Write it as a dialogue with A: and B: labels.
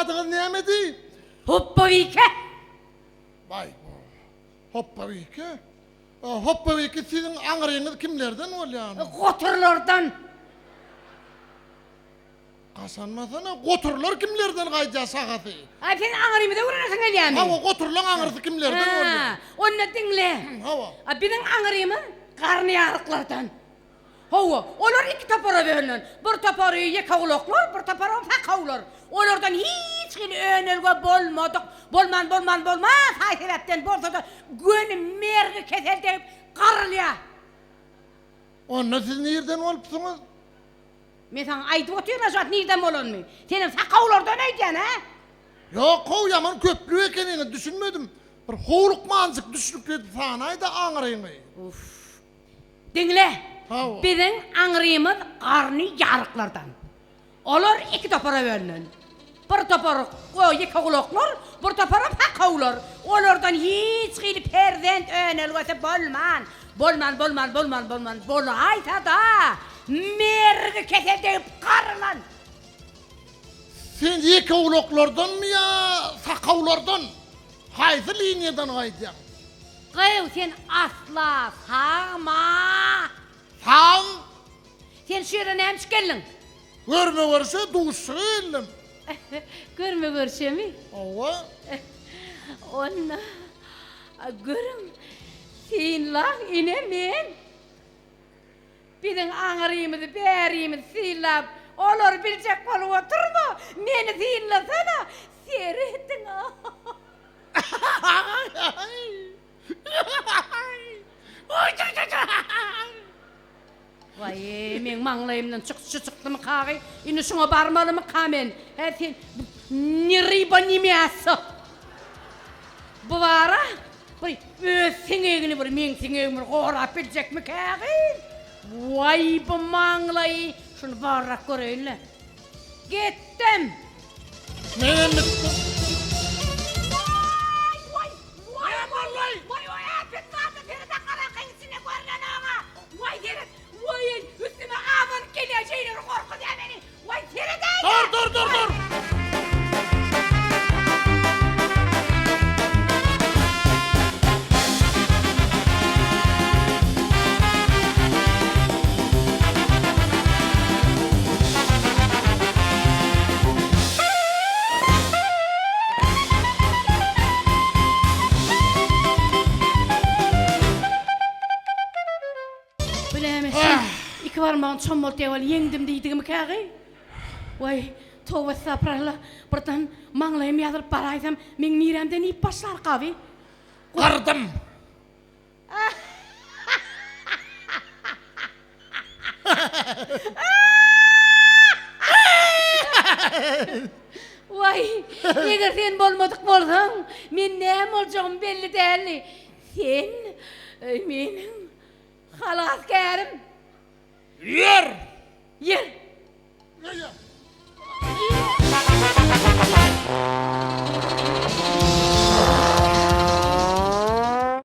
A: adyňyz nämedi?
B: Hopbabike.
A: Baý, Hopbabike. Hopbabike siziň aňryňyz kimlerden bolýar?
B: Goturlardan.
A: Gaşanmasana, goturlar kimlerden gaýdýar şahasy?
B: Aý, sen aňrymyzy öwrenesiň gelýärmi?
A: Hawa, goturlaň aňrysy kimlerden bolýar?
B: Hä, onda diňle.
A: Hawa.
B: A biziň aňrymyz garnyýaryklardan. Hawa, olar iki topara bölünen. Bir topary ýekegulaklar, bir toparam sakawlar. Olardan hiç hili önelge bolmadyk, bolman, bolman, bolman, saý-sebäpden bolsa-da göni mergi kesel degip garylýar.
A: Onda siz nirden bolupsyňyz?
B: Men saňa aýdyp otyryn-a şu wagt nirden bolanymy. Senem sakawlardan öýdýän, hä?
A: Ýok-how, ýaman köplük ekeniňiz, düşünmedim. Bir howlukmanjyk düşnükli edip sanaý-da aňryňy.
B: Uff. Diňle!
A: Hawa.
B: Biziň aňrymyz garny ýaryklardan. Olar iki topara bölünen. Bir topar ýekegulaklar, bir toparam sakawlar. Olardan hiç hili perzent önelgesi bolman, bolman, bolman, bolman, bolman, bolaýsa-da, mergi kesel degip garylan.
A: Sen ýekegulaklardanmy ýa sakawlardan? Haýsy liniýadan gaýdýaň?
B: Gyw, sen asla sagma!
A: Sag!
B: Sen şu ýere näme üçin geldiň?
A: Görme-görşe, duşuşyga geldim.
B: Görme-görşemi?
A: Hawa.
B: Onda, görüň, synlaň, ine men. Biziň aňrymyzy, bärimizi synlap, olary biljek bolup oturma, meni synlasana, serediň. Waý, meň maňlaýymdan çykçy çykdymy kagy? Indi şuňa barmalymyka men? Hä sen ni ryba ni mýaso. Bu bara bir öz siňegini bir meň siňegimi bir gorap biljekmikä gyz? Waý bu maňlaýy şuny barrak göreýin-le. Gitdim.
A: Menem gitdim.
B: Waý, waý, waý, waý, waý, waý, äpet zada seret-ä garaňkyň içinde görnenok-a. Waý seret, waý üstüme abanyp gelýär şeýle bir gorkuzýar meni. Waý seredäýdä.
A: Dur dur dur dur.
B: Bilämi sen iki barmagyny çommaltýa weli ýeňdim diýdigimi kägi? Waý, toba estapyralla, birden maňlaýym ýazylyp baraýsam, meň nirämden iýip başlarka bi?
A: Gyrdym.
B: Waý, eger sen bolmadyk bolsaň, men näme boljagym belli däldi. Sen meniň halasgärim.
A: Ýer!
B: Ýer!
A: Ýer!